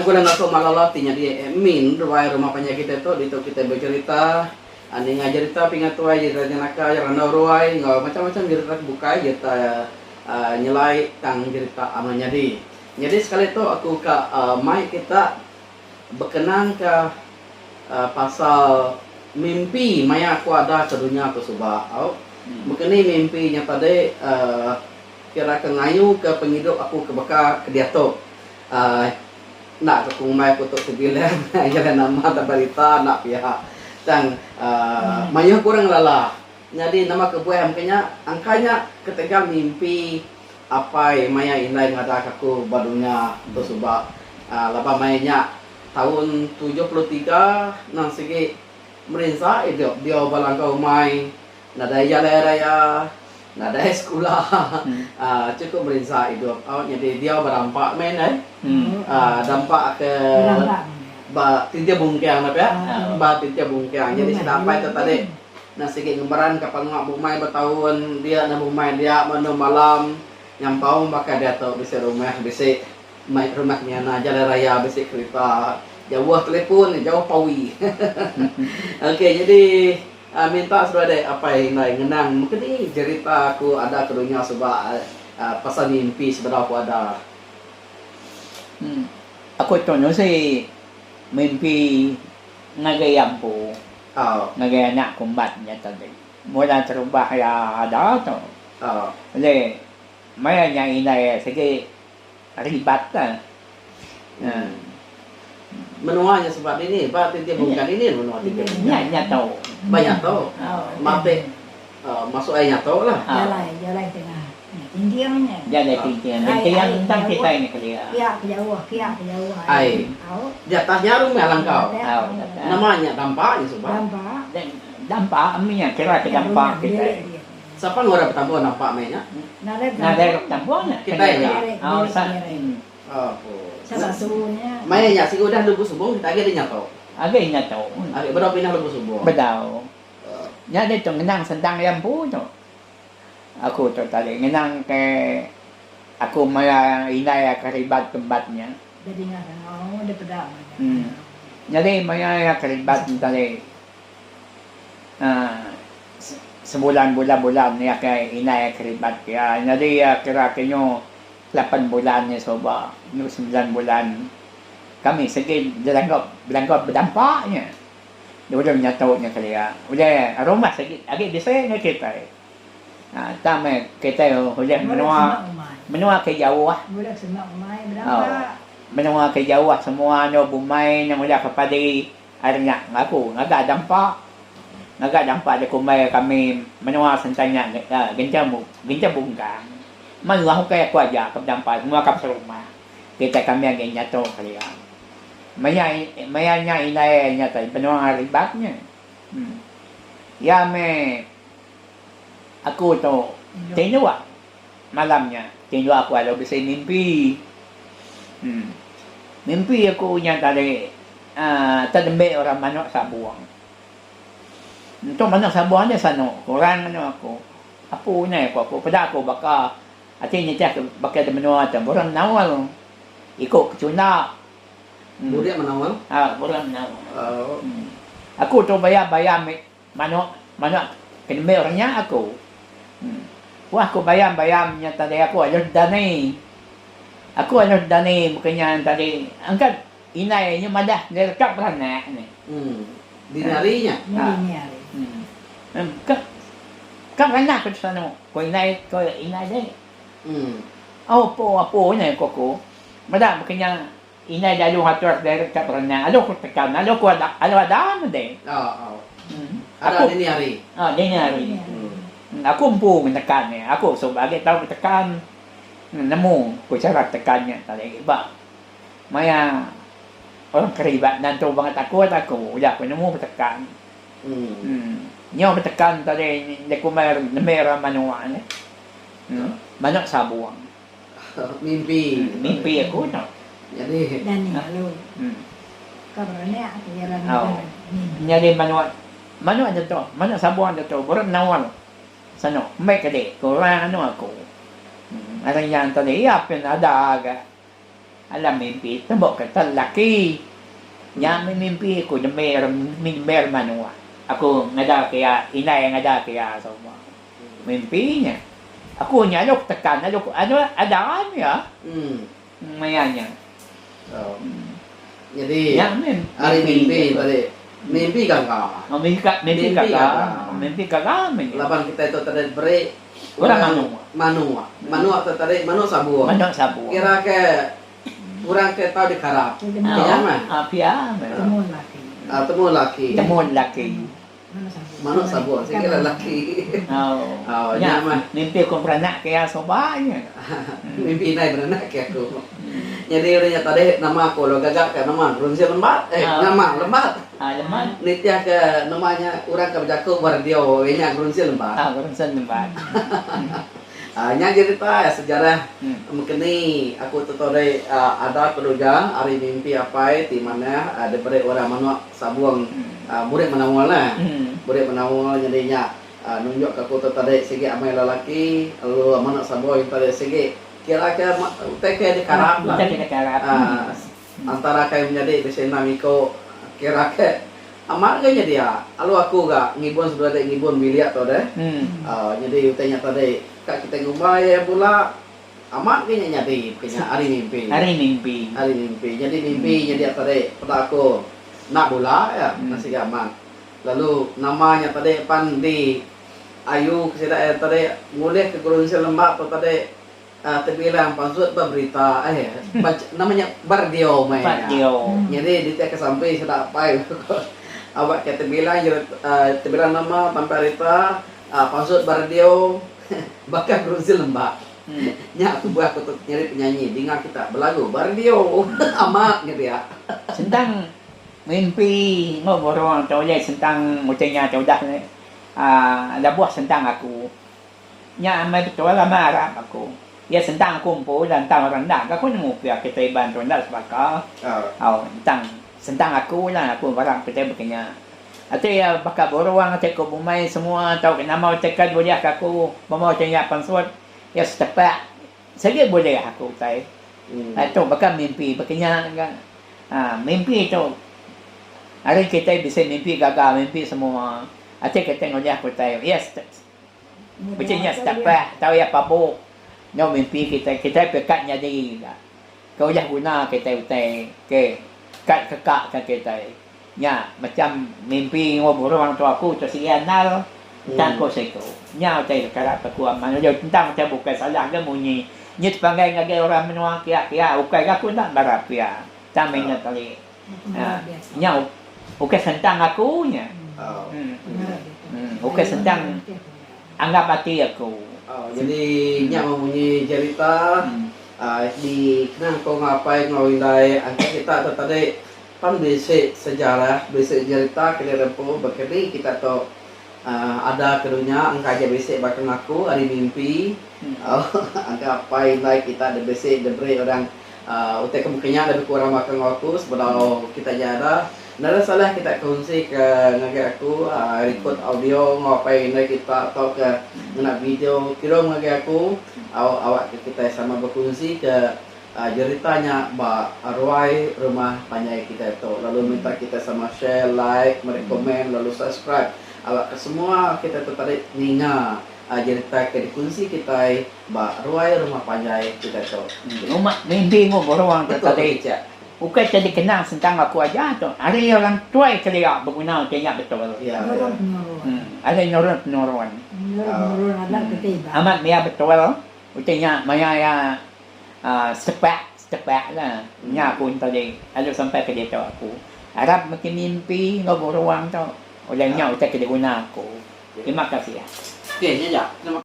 Aku udah ngaku Malala ti nyadi admin ruai rumah panjai kitai tu ditu kitai becherita ninga jerita pingat tuai jerita jenaka randau ruai enggau macam-macam jerita ke bukai jerita nyelai tang jerita amat nyadi. Nyadi sekali tu aku ka mai kita bekenang ka pasal mimpi maya aku ada ke dunya tu suba au. Bekeni mimpi nya tadi kira ke ngayu ke pengidup aku ke baka ke diatu. Enda ke ngumbai aku tu tebilang ngagai nama Tabarita enda pia. Tang mayuh ke orang ngelala. Nyadi nama kebuah mega nya angka nya ketegal mimpi apai maya indai ngadak aku ba dunya tu suba. Laban maya nya taun 73 nang sigi merinsa idup diau ba langkau umai nadai jalai raya nadai sekula chukup merinsa idup. Nyadi diau ba rampa meh indai dampa ke ba tinting bungkang nya pia ba tinting bungkang. Nyadi sida apai tu tadi. Enda sigi ngemeranka pengawa bumai betaun dia enda bumai dia menu malam nyampau baka diatu bisi rumah bisi mai rumah menyana jalai raya bisi kerita jauh telefon jauh pawi ok jadi minta seduai dek apai indai ngenang meka ni jerita aku ada ke dunya suba pasal mimpi sebedau aku ada. Aku tu nusi mimpi ngagai iya empu. Ngagai anak kumbat nya tadi. Mula terubah iya ada tu. Ulih maya nya indai iya sigi ribat ka. Menua nya sebab dini ba tinting bungkan dini menua tinting bungkan. Nya nya tu. Ba nya tu. Matik masuk ai nya tu lah. Jalai jalai tengah nya tinting nya. Jalai tinting. Tinting tang kitai nya kelia. Kia ke jauh kia ke jauh ai. Di atas nya rumah langkau. Nama nya dampa nya suba. Dampa mih nya kira ke dampa kitai. Sapa enggau orang betampung dampa mih nya? Nadai orang betampung nya. Kitai nya. Maya nya sigi udah Lubu Subong kita agi nya tu. Agi nya tu. Agi bedau pindah Lubu Subong. Bedau. Nya ditu ngenang sentang iya empu tu. Aku tu tadi ngenang ke aku maya indai aku ribat kembat nya. Nyadi maya iya ke ribat nya tadi uhh sebulan bulan-bulan iya ke indai ke ribat iya. Nyadi iya kira ke nyu lapan bulan nya suba nyu semilan bulan kami sigi belanggap belanggap bedampa nya. Dulu nyatu nya kelia. Udah rumah sigi agi bisi meh kitai. Tang meh kitai ulih menua menua ke jauh. Menua ke jauh semua anu bumai nya ulih ke padi ari nya ngaku ngaga dampa. Ngaga dampa dikumbai kami menua sentang nya genchang genchang bungkang. Mayuh ukai aku aja ke bedampa semua ka serumah. Kitai kami agi nyatu kelia. Maya maya nya indai nya tadi benung ribat nya. Iya meh aku tu tinduk malam nya tinduk aku lalu bisi mimpi. Mimpi aku nya tadi uhh tedembi orang manuk sabung. Entu manuk sabung nya sanu orang anu aku. Apu indai ku aku peda aku baka ati nitih baka da menua tu orang menaul. Iku kecunda. Burik menaul. Ha, burik menaul. Aku tu bayam-bayam manuk manuk ke nembi orang nya aku. Wah aku bayam-bayam nya tadi aku aluh dani. Aku aluh dani bukan nya tadi angkat indai nya madah dia rekap beranak ni. Dini hari nya. Ha. Ka ka beranak ku sanu ku indai ku indai deh. Apu apu nya ku aku. Meda baka nya indai dialu atur direct ka berenang alu ku tekan alu ku ada alu ada meh deh. Ada dini hari. Ah dini hari. Aku empu ngenekan nya aku suba agi tau betekan nemu ku chara tekan nya tadi ba maya orang keribat nentu bangat takut aku udah ku nemu betekan. Nyau betekan tadi dikumbai nembi orang menua nya. Manuk sabung. Mimpi. Mimpi aku tu. Nyadi. Dani lalu. Ka beranak ke jalan mimpi. Nyadi manuk manuk ditu, manuk sabung ditu baru menaul sanu meh kedi ku orang anu aku. Ari nya tadi iya pin ada ga. Alam mimpi tembu ke te laki. Nya mih mimpi aku nyemir nyemir manuk. Aku ngada ke iya indai ngada ke iya semua. Mimpi nya. Aku nya lalu tekan lalu anu ada mih Hmm. Maya nya. Oh. Jadi nya mih ari mimpi tadi. Mimpi gaga. Oh, mimpi ka mimpi gaga. Mimpi gaga mih nya. Laban kitai tu tadi beri orang manuk. Manuk. Manuk tu tadi manuk sabung. Manuk sabung. Kira ke orang ke tau dikarap. Pia meh. Ah, pia meh. Temu laki. Ah, temu laki. Temu laki. Manuk sabung sigi lelaki. Oh, nya meh. Mimpi aku beranak ke iya suba nya. Mimpi indai beranak ke aku. Nyadi udah nya tadi nama aku lalu gaga ke nama Runsil Lembat eh nama Lembat. Lembat. Nitih ke nama nya orang ke bejaku ba radio iya nya Runsil Lembat. Ah Runsil Lembat. Ah nya jerita sejarah mekeni aku tu tadi ada keluja ari mimpi apai ti manah diberi orang manuk Sabung murid menaul nah. Murid menaul nyadi nya nunjuk ka aku tu tadi sigi amai lelaki lalu manuk sabung tadi sigi kira ke utai ke dikarap lah. Utai ke dikarap. Antara kai menyadi bisi enam iko kira ke amat ga nya dia. Lalu aku ga ngibun seduai dek ngibun bilik tu deh. Nyadi utai nya tadi ka kitai ngumbai iya bula. Amat ke nya nyadi ke nya ari mimpi. Ari mimpi. Ari mimpi. Nyadi mimpi nyadi tadi peda aku enda bula iya enda siga amat. Lalu nama nya tadi pan di ayu ke sida iya tadi ngulih ke gerunsi lembap tu tadi uhh tebilang pansut ba berita eh nama nya ba radio meh nya. Nyadi diti ke sampi sida apai awak ke tebilang uhh tebilang nama sampai rita uhh pansut ba radio baka gerunsi lembap. Nya kebuah aku tu nyadi penyanyi dinga kita belagu ba radio. Amat nya dia. Sentang mimpi enggau burung tu ulih sentang utai nya ti udah aaa lebuh sentang aku. Nya amai betul amai arap aku. Iya sentang aku empu lah entang orang enda ga aku nemu pia kitai Iban tu enda sebaka. Au entang sentang aku lah aku barang kitai baka nya. Ati iya baka burung ati ku bumai semua tauka nama utai ke bulih ka aku pemau utai nya pansut iya setepak sigi bulih aku utai. Tu baka mimpi baka nya ga aaa mimpi tu ari kitai bisi mimpi gaga mimpi semua ati kitai ngulih ka utai iya bisi nya setepak tau iya pabuk enggau mimpi kitai kitai peka nyadi ga ke ulih guna kitai utai ke ka keka ka kitai. Nya macam mimpi enggau burung tu aku tu sigi andal tang ku siku. Nya utai karap aku amat udah tentang utai bukai salah ga munyi. Nya tepanggai ngagai orang menua kia kia ukai ga aku enda barap pia. Tang meh nya tali. Nya ukai sentang aku nya. Uhh ukai sentang anggap ati aku. Jadi nya meh munyi jerita di kena ku enggau apai enggau indai angkat kita tu tadi. Pan bisi sejarah, bisi jerita ke dirempu bekeni kita tu ada ke dunya engka aja bisi baka ngaku ari mimpi engka apai indai kita da bisi diberi orang utai ke meka nya lebih kurang baka enggau aku sebedau kita aja ada. Nadai salah kita kongsi ke ngagai aku record audio enggau apai indai kita tauka ngena video kirum ngagai aku awak ke kitai sama bekongsi ke Jerita nya ba ruai rumah panjai kitai tu lalu minta kitai sama share, like, meri komen lalu subscribe awakka semua kitai tu tadi ninga jerita ke dikunsi kitai ba ruai rumah panjai kitai tu. Rumah mimpi enggau burung tu tadi ukai ke dikenang sentang aku aja tu ari orang tuai kelia beguna utai nya betul. Ari nurun penurun. Amat mia betul utai nya maya iya. Setepak setepak lah nya aku tadi lalu sampai ke ditu aku arap mesti mimpi enggau beruang tu udah nya utai ke diguna aku. Terima kasih. Okey nya ja. Terima.